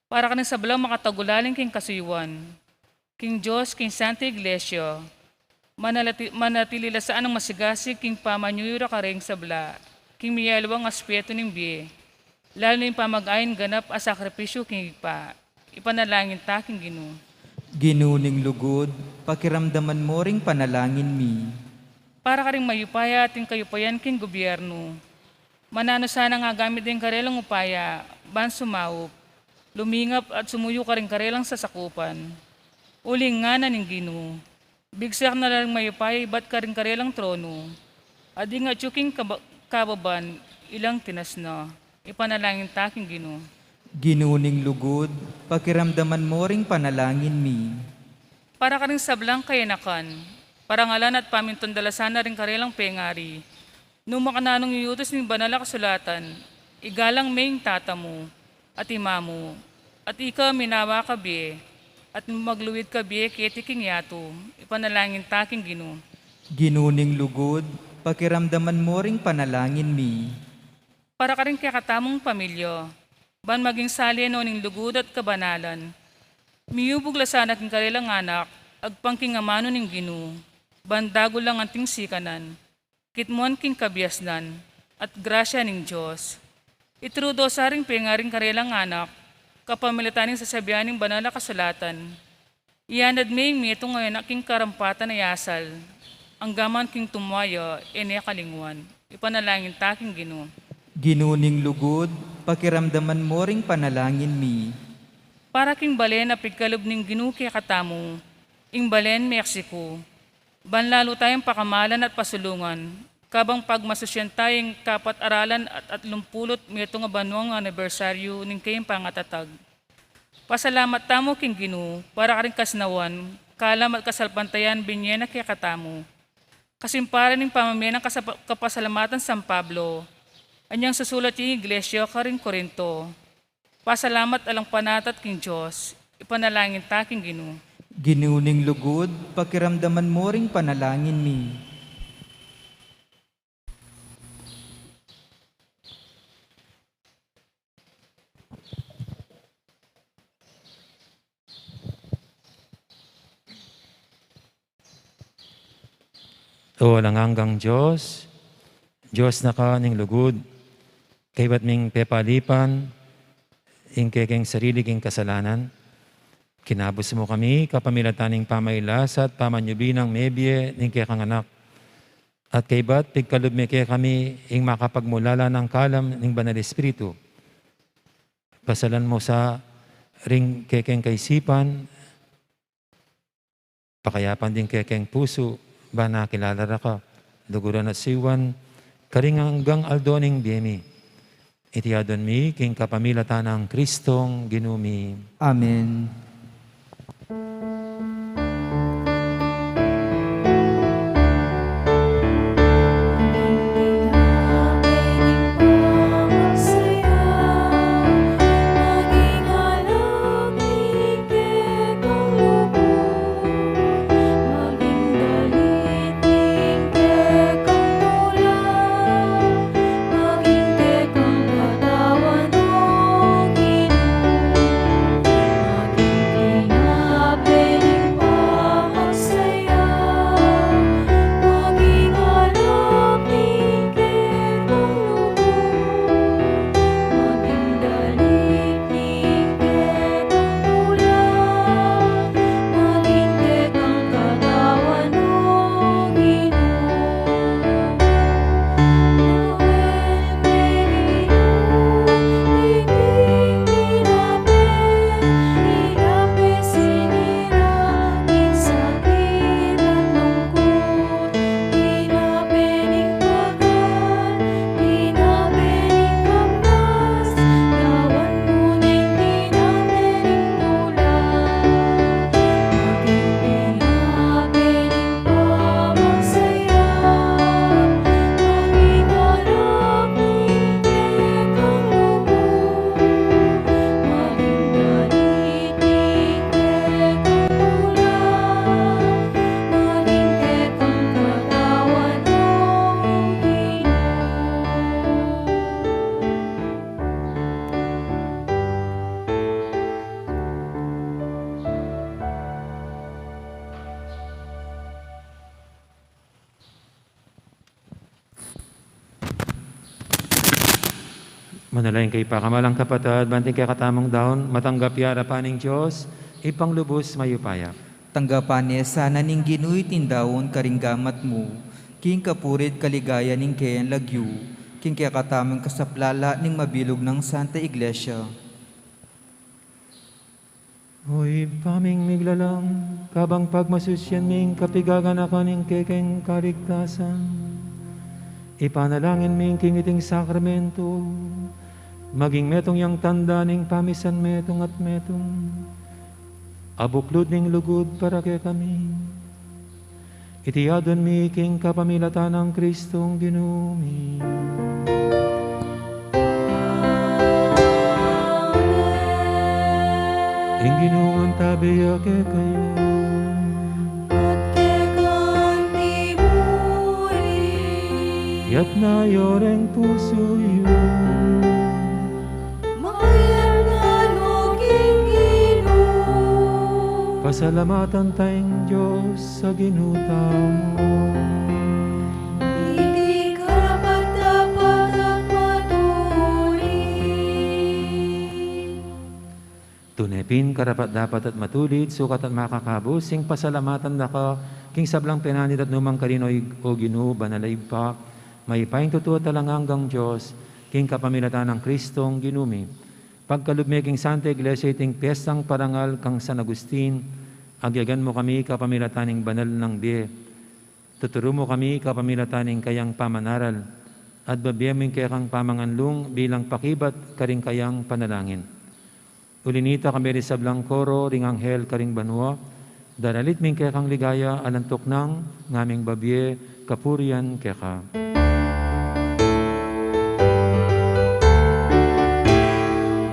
para karing sablang makatagulaling king kasuyuan, king Dios, king Santa Iglesia, manalati-, manatili la sanang masigasig king pamanyuyur a karing sabla, king miyaliwang aspetu ning bie, lalu na ing pamag-ain ganap a sakripisyu king Ibpa. Ipanalangin ta king Ginu. Ginu ning lugud, pakiramdaman mo ring panalangin mi. Para karing mayupaya at ing kayupayan king gobyerno. Mananu sanang agamit ding karelang upaya, ban sumaup, lumingap at sumuyu karing karelang sasakupan. Uling ngana ning Ginu, bigsak na la ring mayupaya ibat karing karelang trono, at ing atyu king kaba-, kababan, ilang tinas na. Ipanalangin ta king Ginu. Ginu ning lugud, pakiramdaman mo ring panalangin mi. Para karing sablang kayanakan, parangalan at pamintundalasan na ring karelang pengari, nung makananung iyutus ning banal a kasulatan, igalang me ing tata mu, at ima mu, at ika minawa ka bie, at magluid ka bie keti king yatu, ipanalangin ta king Ginu. Ginu ning lugud, pakiramdaman mo ring panalangin mi. Para karing kekatamung pamilya, ban maging sali no ning lugud at kabanalan. Miyubug la sana king karelang anak, agpang king amanu ning Ginu, ban dagul lang anting sikanan, kitmuan king kabiasnan, at grasya ning Dios. Itrudo sa ring pengaring karelang anak, kapamilatan ning sasabian ning banal a kasulatan. Iyanad me ing metung a anak king karampatan a asal, anggaman king tumwaya, e ne kalinguan. Ipanalangin ta king Ginu. Ginu ning lugud, pakiramdaman mo ring panalangin mi. Para king balen a pigkalub ning Ginu kekatamu, ing balen Mexico. Ban lalu tayang pakamalan at pasulungan, kabang pagmasusyan taya ing kapat aralan at atlumpulu't metung a banwang anibersaryu ning kayang pangatatag. Pasalamat tamu king Ginu, para karing kasnawan, kalam at kasalpantayan binye na kekatamu. Kasimparan ning pamamie nang kasapa-, kapasalamatan San Pablo, anyang susulat ya ing iglesia karing Corinto. Pasalamat alang panatat king Dios, ipanalangin ta king Ginu. Ginu ning lugud, pakiramdaman mo ring panalangin mi. O alang anggang Dios, Dios na ka ning lugud, kaybat ming pepalipan ing kekeng sarili king kasalanan, kinabus mu kami kapamilatan ning pamailasa at pamanyubli nang mebie ning kekang Anak. At kaybat pigkalub me kekami ing makapagmulalang kalam ning Banal Espiritu. Pasalan mu sa ring kekeng kaisipan, pakayapan ding kekeng pusu, ban akilala ra ka, luguran at siwan, karing anggang aldo ning bie mi. Iti adwan mi king kapamilatan nang Kristong Ginu mi. Amen. Manalangin kayu, pakamalan kung kapatad, ban ing kekatamung daun matanggap ya arapan ning Dios, Ibpang lubus mayupaya. Tanggapan ne sana ning Ginu iting daun karing gamat mu, king kapurian at kaligayan ning keyang lagyu, king kekatamung kasaplalan ning mabilug nang Santa Iglesia. O Ibpa ming miglalang, kabang pagmasusyan ming kapigaganakan ning kekeng kaligtasan, ipanalangin ming king iting sakramento, maging metung yang tanda ning pamisan metung at metung, abuklud ning lugud para kekami. Iti adwan mi king kapamilatan nang Kristong Ginu mi. Ing Ginu mantabi ya kekayu. At keka antimurin. Iyatas yu reng pusu yu. Mayap na no king Ginu. Pasalamatan taya ing Dios a Ginu tamu. Iti karapat-dapat at matulid. Tune pin karapat-dapat at matulid, sukat at makakabus, ing pasalamatan da ka king sablang penanit at nu man karin, o Ginu, banal a Ibpa, mayupaya, tutu at alang anggang Dios, king kapamilatan nang Kristong Ginu mi. Pagkalub me king Santa Iglesia iting piestang parangal kang San Agustin, agyagan mu kami kapamilatan ning banal nang bie. Tuturu mu kami kapamilatan ning kayang pamanaral, at babie mu ing kekang pamanganlung bilang pakibat karing kayang panalangin. Uli nita, kami ring sablang koro ring anghel karing banua, daralit mi ing kekang ligaya alang tuknang, ngaming babie kapurian keka.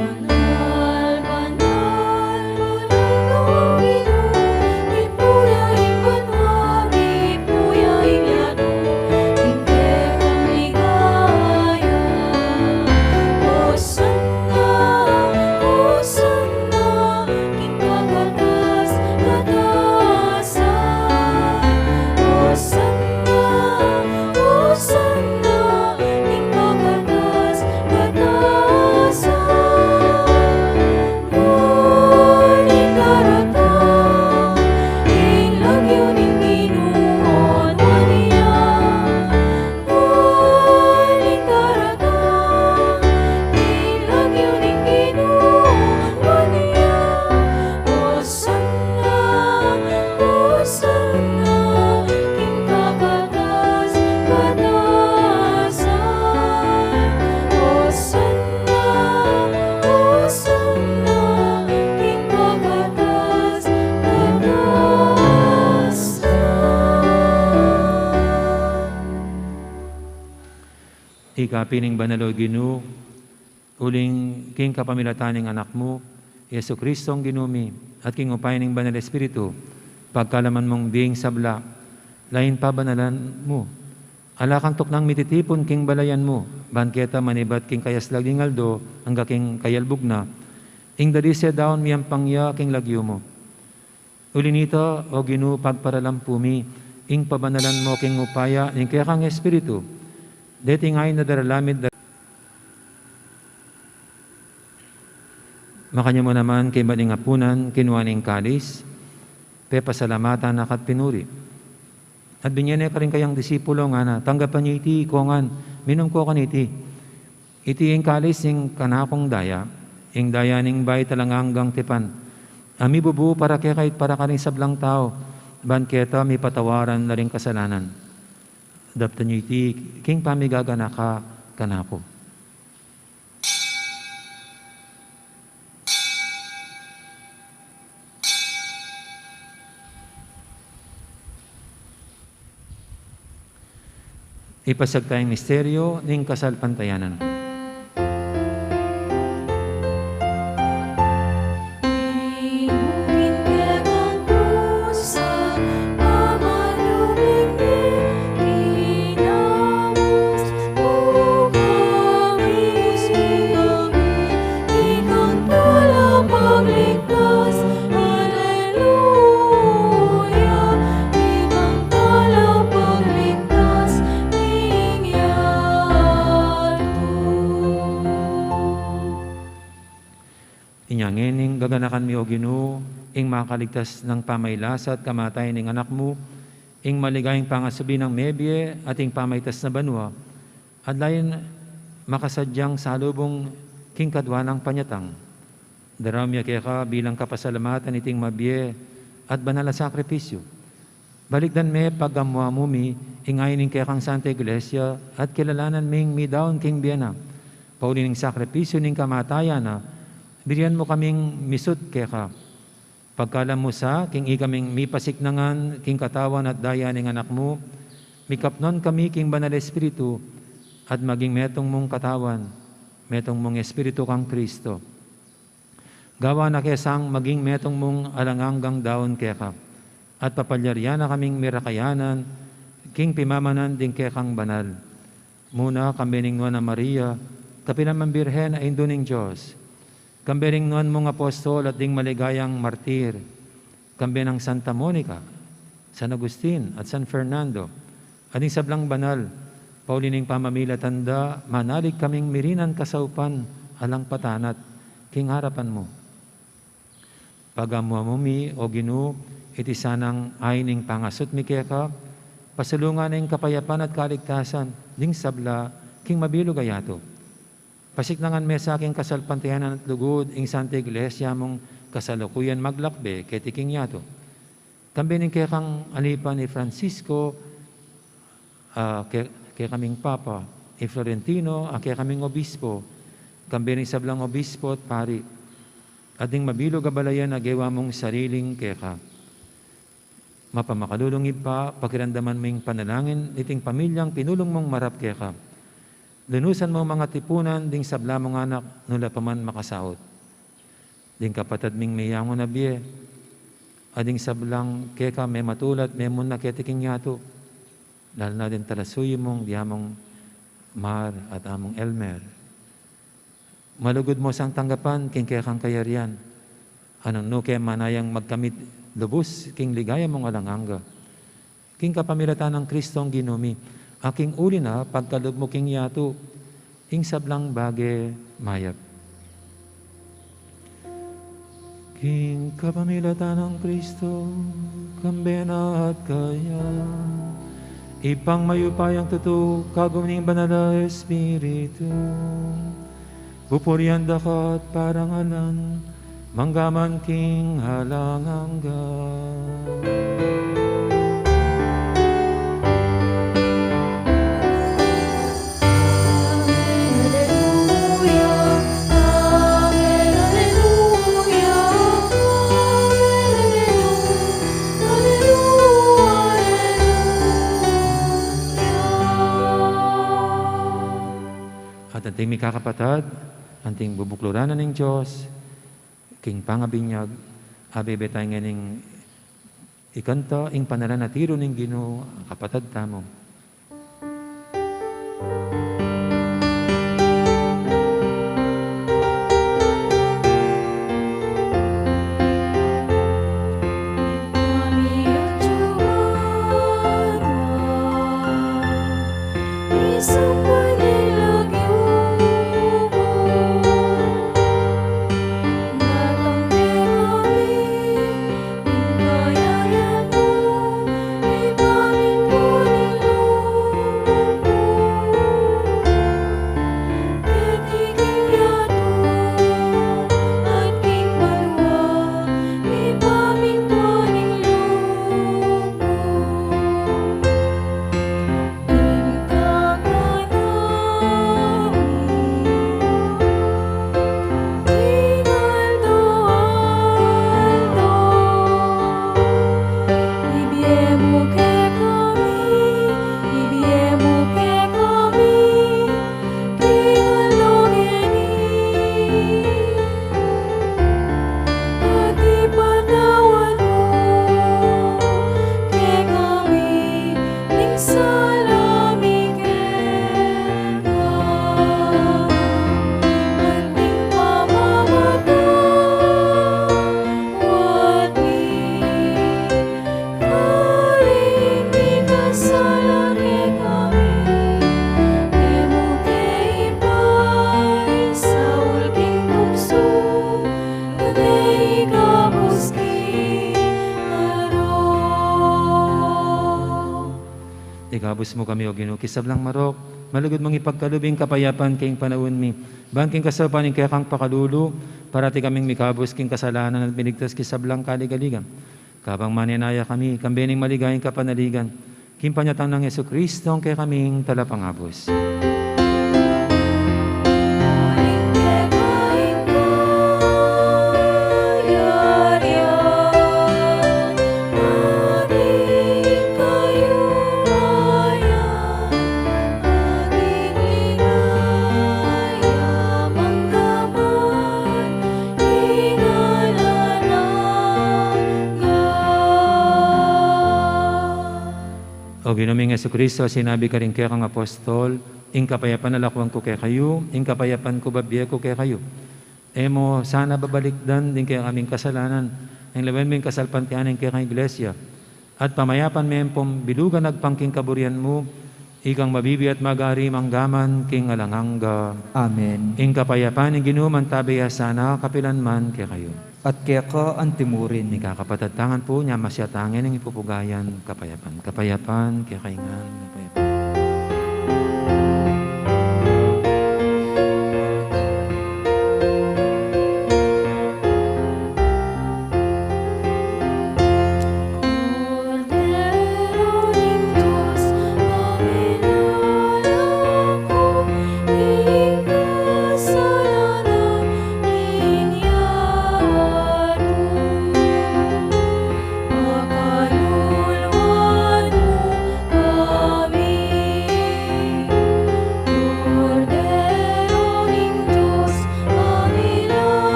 Banal, banal, banal, o Ginu, mipuya ing banua, mipuya ing yatu, ing kekang ligaya. Hosanna, Hosanna, king kakatas-katasan. Hosanna, Hosanna, king kakatas-katasan. Uling karatang ing lagyu ning Ginu, uling ya. Uling karatang ing lagyu ning Ginu, uling ya. Hosanna, Hosanna, king kakatas-katasan. Hosanna, Hosanna, king kakatas-katasan. Ika pin ing banal, o Ginu, uling king kapamilatan ning Anak mu, Jesucristo, ing Ginu mi, at king upaya ning Banal Espiritu, pagkalaman mung bie ing sabla, lalu pabanalan mu. Ala kang tuknang mititipun king balayan mu, ban keta manibat king kayaslag ning aldo, angga king kayalbug na, ing dalise daun miyampang ya king lagyu mu. Uli nita, o Ginu, pagparalampu mi ing pabanalan mu king upaya ning kekang Espiritu. Deti ngeni daralan mi da-, makanyan mu naman king kaybat ning apunan, kinua ne ing kalis, pepasalamatan na ka at pinuri. At binie ne karing kayang disipulo, ngana, tanggapan ye iti, ikong ngan, minum kayu kaniti. Iti ing kalis ning kanakung daya, ing daya ning bayu at alang anggang tipan, a mibubu para kekayu at para karing sablang tau, ban keta mipatawaran la ring kasalanan. Daptan yu iti king pamigaganaka kanaku. Ipasiag taya ing misteryu ning kasalpantayanan. Ikang talapagligtas, haleluya, ikang talapagligtas ning yatu. Inya ngeni gaganakan mi, o Ginu, ing makaligtas nang pamailasa at kamatayan ning Anak mu, ing maligayang pangasubli nang mebie at ing pamaitas na banua, at layun makasadyang salubung king kadua nang panyatang. Daraun mi keka bilang kapasalamatan iting mabie at banal a sakripisyu. Balikdan me pagamuamu mi ing ain ning kekang Santa Iglesia at kilalanan ming midaun king bie na. Pauli ning sakripisyu ning kamatayan na, birian mu kaming misut keka. Pagkalam mu sa, king ikaming mipasiknangan king katawan at daya ning Anak mu, mikapnuan kami king Banal Espiritu at maging metung mung katawan, metung mung Espiritu kang Kristo. Gawan na ke sang maging metung mung alang anggang daun keka, at papalyarian na kaming mirakayanan king pimamanan ding kekang banal. Muna, kambe ning Nuan a Maria, kapilan man Birhen a Indu ning Dios, kambe ning nuan mung apostol at ding maligayang martir, kambe nang Santa Monica, San Agustin, at San Fernando, at ding sablang banal, pauli ning pamamilatan da, manalig kaming mirinan kasaupan alang patanat king arapan mu. Pagamuamu mi, O Ginu, iti sanang ain ning pangasut mi keka, pasulungan na ing kapayapan at kaligtasan ding sabla king mabilug a yatu. Pasiknangan me sa king kasalpantayanan at lugud ing Santa Iglesia mung kasalukuyan maglakbe keti king yatu. Kambe ning kekang alipan i Francisco, a ke-, kekaming Papa, i Florentino, a kekaming Obispo, kambe ning sablang obispo at pari, at ding mabilug a balayan a gewa mung sariling keka. Mapamakalulung Ibpa, pakiramdaman mu ing panalangin niting pamilyang pinulung mung marap keka. Lunusan mu mang atipunan ding sabla mung anak, nula pa man makasaut. Ding kapatad ming meyangu na bie, at ding sablang keka mematula at memunna keti king yatu, lalu na ding talasuyu mung, ding Among Mar at Among Elmer. Malugud mu sang tanggapan king kekang kayarian, a nung nu ke manayang magkamit lubus king ligaya mung alang angga. King kapamilatan nang Kristong Ginu mi, a king uli na pagkalub mu king yatu ing sablang bage mayap. King kapamilatan nang Kristo, kambe na at kaya, Ibpang mayupayang tutu, kagum ning Banal a Espiritu, pupurian da ka at parangalan, mangga man king alang angga. Alleluia, alleluia, alleluia, alleluia. At anting mikakapatad, anting bubukluran na ning Dios, king pangabinyag, abebe tamu ngening ikanta ing panalan a tiru ning Ginu, kapatad tamu. Ikabus mu kami, O Ginu, king sablang marok, malugud mung ipagkalub ing kapayapan king panaun mi. Ban king kasaupan ning kekang pakalulu, parati kaming mikabus king kasalanan at miligtas king sablang kaligaligan. Kabang manenaya kami, kambe ning maligayang kapanaligan, king panyatang nang Jesucristo, ing kekaming Talapangabus. O Ginu ming Jesucristo, sinabi mu karing kekang apostol, ing kapayapan lakwan ku kekayu, ing kapayapan ku bibie ku kekayu. E mu sana babalikdan ding kekaming kasalanan, ing lawen mu ing kasalpantayanan ning kekang Iglesia, at pamayapan me ampong bilugan agpang king kaburian mu, ikang mabibie at magari mangga man king alang angga. Amen. Ing kapayapan ning Ginu mantabe ya sana kapilan man kekayu. At keka antimurin. Mikakapatad, tangan pu nya, masyat tang ing ipupugayan kapayapan. Kapayapan kekayu ngan, kapayapan.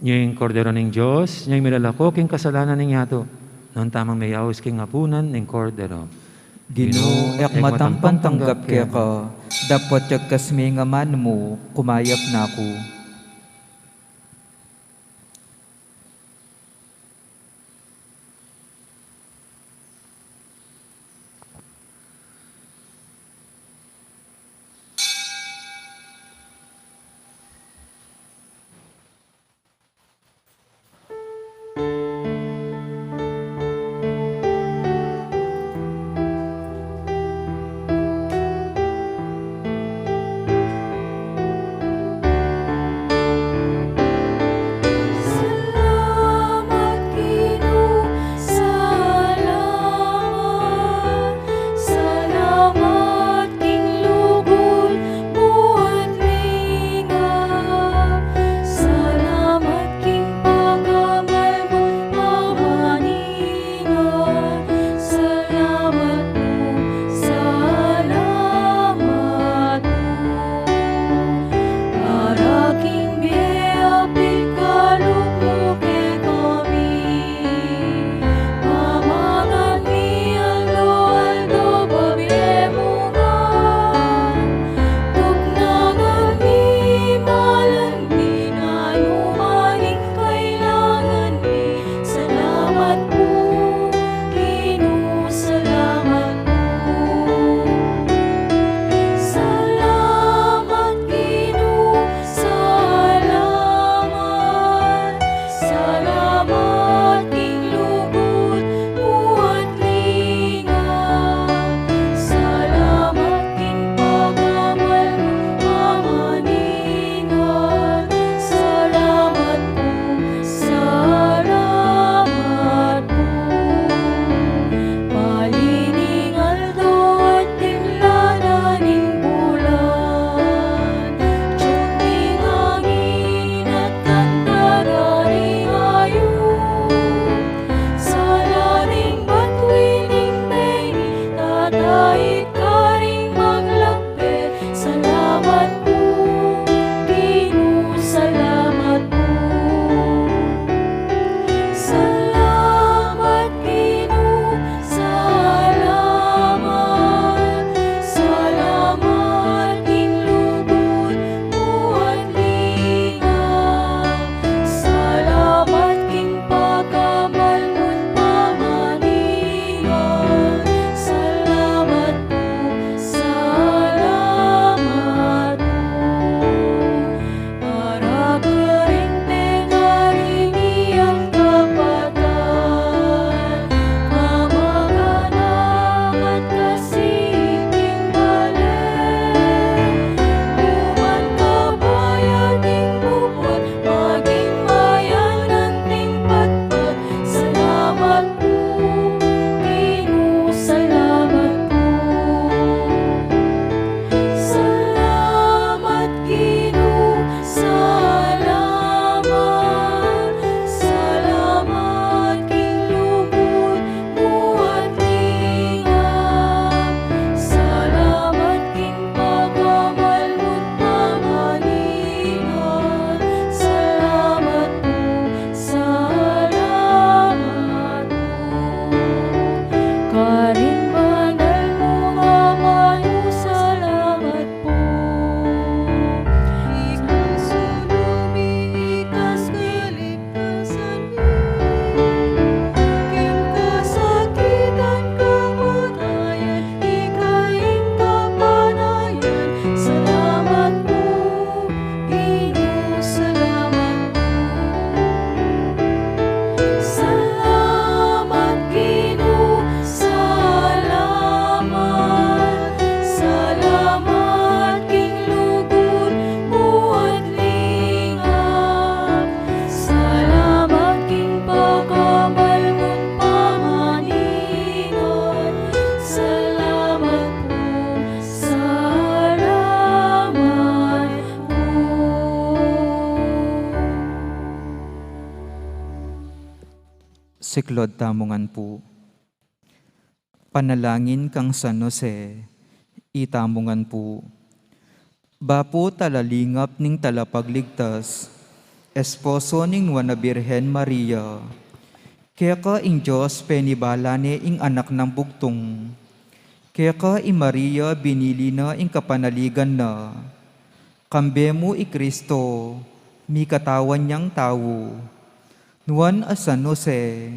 Nya ing Kordero ning Dios, nya ing milalako king kasalanan ning yatu. Nuan tamung meyaus king apunan ning Kordero. Ginu, e ku matampang tanggap keka, dapot yagkas me ing amanu mu, kumayap na ku. Siklaud tamu ngan pu. Panalangin kang San Jose, itamu ngan pu. Bapu talalingap ning Talapagligtas, esposo ning Nuan a Birhen Maria, keka ing Dios penibala ne ing Anak nang Bugtung. Keka i Maria binili na ing kapanaligan na. Kambe mu i Kristo, mikatawan yang tau. Nuan a San Jose,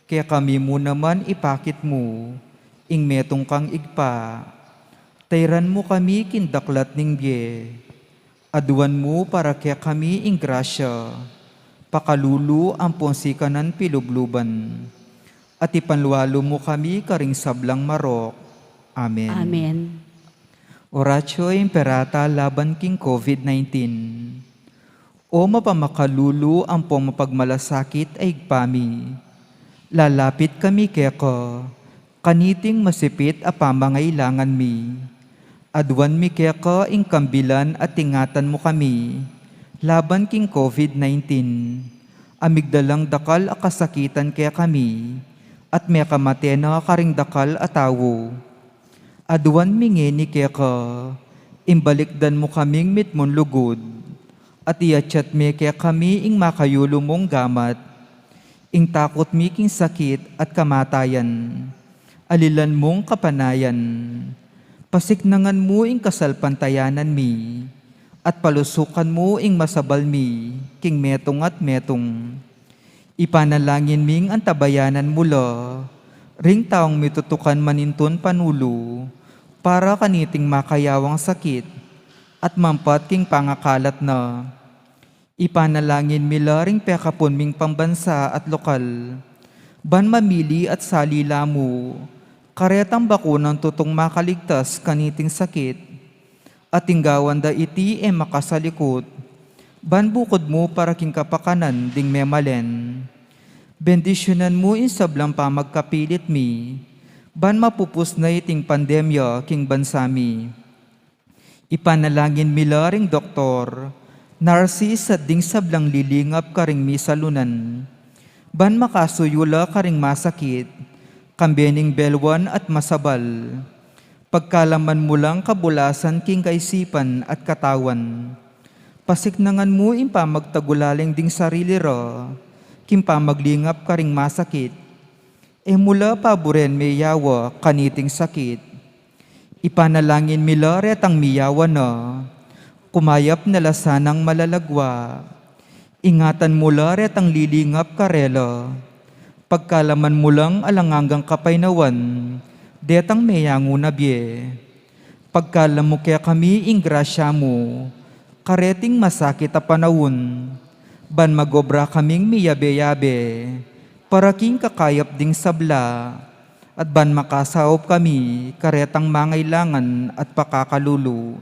kekami mu naman ipakit mu ing metung kang Ibpa. Tairan mu kami king daklat ning bie. Aduan mu para kekami ing grasya, pakalulu ampong sikanan pilubluban, at ipanlualu mu kami karing sablang marok. Amen. Amen. Oratio Imperata laban king COVID nineteen. O mapamakalulu ampong mapagmalasakit a Ibpa mi, lalapit kami keka, kaniting masipit a pamangailangan mi. Aduan mi keka ing kambilan at ingatan mu kami laban king COVID nineteen, a migdalang dakal a kasakitan kekami, at mekamate na karing dakal a tau. Aduan mi ngeni keka, ing balikdan mu kaming mitmung lugud, at iatsat me kekami ing makayulu mung gamat. Ing takut mi king sakit at kamatayan, alilan mung kapanayan. Pasiknangan mu ing kasalpantayanan mi, at palusukan mu ing masabal mi king metung at metung. Ipanalangin ming antabayanan mu la ring taung mitutukan manintun panulu para kaniting makayawang sakit at mampat king pangakalat na. Ipanalangin mi la ring pekapun ming pambansa at lokal, ban mamili at sali la mu karetang bakunang tutung makaligtas kaniting sakit. At ing gawan da iti e makasalikut, ban bukud mu para king kapakanan ding memalen. Bendisyunan mu ing sablang pamagkapilit mi, ban mapupus na iting pandemya king bansa mi. Ipanalangin mi la ring doktor, narsis at ding sablang lilingap karing misalunan, ban makasuyu la karing masakit, kambe ning belwan at masabal. Pagkalaman mu lang kabulasan king kaisipan at katawan. Pasiknangan mu ing pamagtagulaling ding sarili ra king pamaglingap karing masakit. E mu la paburen meyawa kaniting sakit. Ipanalangin mi la retang miyawa na, kumayap na la sanang malalagwa. Ingatan mu la retang lilingap karela. Pagkalaman mu lang alang anggang kapaynawan detang meyangu na bie. Pagkalam mu kekami ing grasya mu kareting masakit a panaun, ban magobra kaming miyabe-yabe para king kakayap ding sabla, at ban makasaup kami karetang mangailangan at pakakalulu.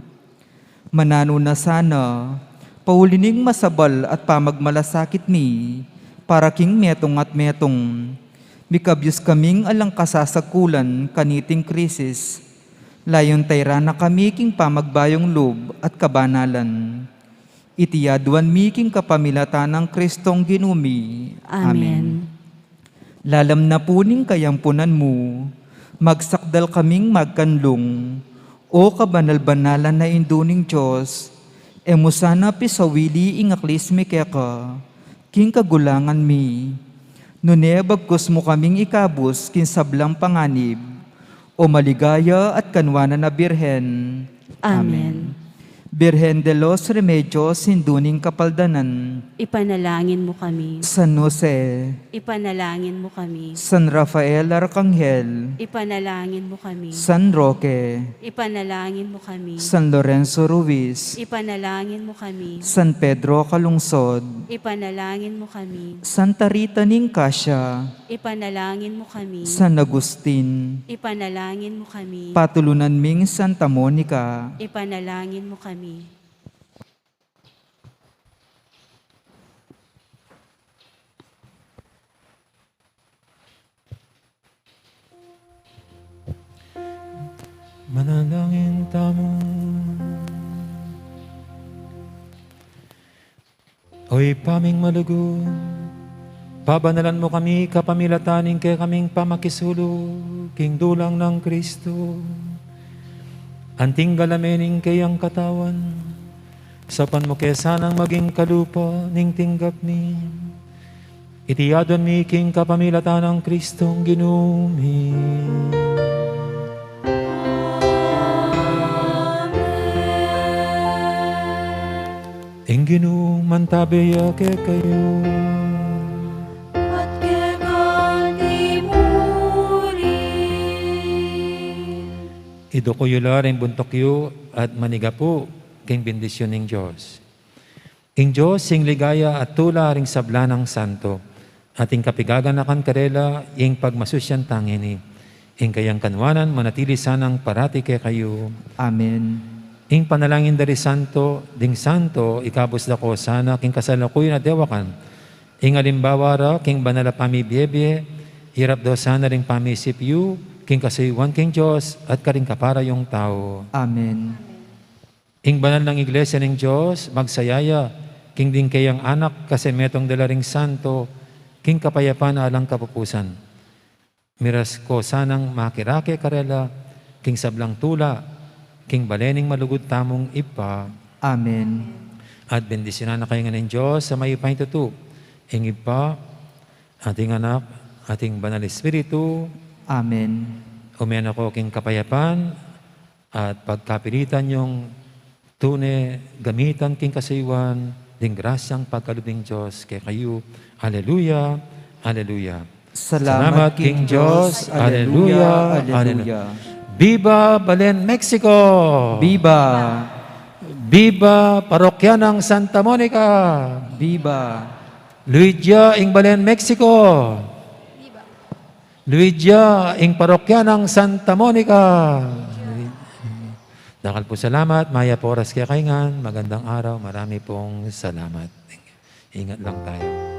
Mananu na sana, pauli ning masabal at pamagmalasakit mi para king metung at metung. Mikabyus kaming alang kasasagkulan kaniting krisis. Layun tairan na kami king pamagbayung lub at kabanalan. Iti aduan mi king kapamilatan nang Kristong Ginu mi. Amen. Amen. Lalam na pu ning kayampunan mu, magsakdal kaming magkanlung, O kabanal-banalan a Indu ning Dios, e mu sana pisawili ing aklis mi keka king kagulangan mi. Nune bagkus mu kaming ikabus king sablang panganib, O maligaya at kanwanan a Birhen. Amen. Amen. Birhen de los Remedios, Indu ning Kapaldanan. Ipanalangin mu kami. San Jose. Ipanalangin mu kami. San Rafael Arkanghel. Ipanalangin mu kami. San Roque. Ipanalangin mu kami. San Lorenzo Ruiz. Ipanalangin mu kami. San Pedro Calungsod. Ipanalangin mu kami. Santa Rita ning Cascia. Ipanalangin mu kami. San Agustin. Ipanalangin mu kami. Patulunan ming Santa Monica. Ipanalangin mu kami. Manalangin tamu. O Ibpa ming malugud, Pabanalan mu kami kapamilatan ning kekaming pamakisulug king dulang nang Kristo. Anting galamen ning keyang katawan, saupan mu ke sanang maging kalupa ning tinggap mi. Iti adwan mi king kapamilatan nang Kristong Ginu mi. Ing Ginu mantabe ya kekayu. At keka mu rin. Iduku yu la ring buntuk yu at manigapu king bendisyun ning Dios. Ing Dios, ing ligaya at tula ring sabla nang santo, at ing kapigaganakan karela, ing pagmasusyan tangeni. Ing kayang kanwanan manatili sanang parati kekayu. Amen. Ing panalangin da ri santo, ding santo, ikabus da ko sana king kasalukuyan a dewakan. Ing alimbawa ra king banal a pamibiebie, irap da sana ring pamisip yu king kasuyuan king Dios at karing kapara yung tau. Amen. Ing banal nang Iglesia ning Dios, magsaya ya king ding keyang anak kasi metung da la ring santo king kapayapan alang kapupusan. Miras ko sanang makirake karela king sablang tula king bale ning malugud tamung Ibpa. Amen. At bendisyunan na kayu ngan ning Dios a mayupayang tutu, ing Ibpa, at ing Anak, at ing Banal Espiritu. Amen. Ume na ko king kapayapan, at pagkapilitan yung tune gamitan king kasuyuan ding grasyang pagkalub ning Dios kekayu. Aleluya, aleluya. Salamat king Dios. Aleluya, aleluya. Viva Balen, Mexico! Viva! Viva Parokya nang Santa Monica! Viva! Luid ya ing Balen, Mexico! Luid ya ing Parokya nang Santa Monica. Dakal pung salamat, mayap a oras kekayu ngan, magandang araw, marami pong salamat. Ingat lang tayo.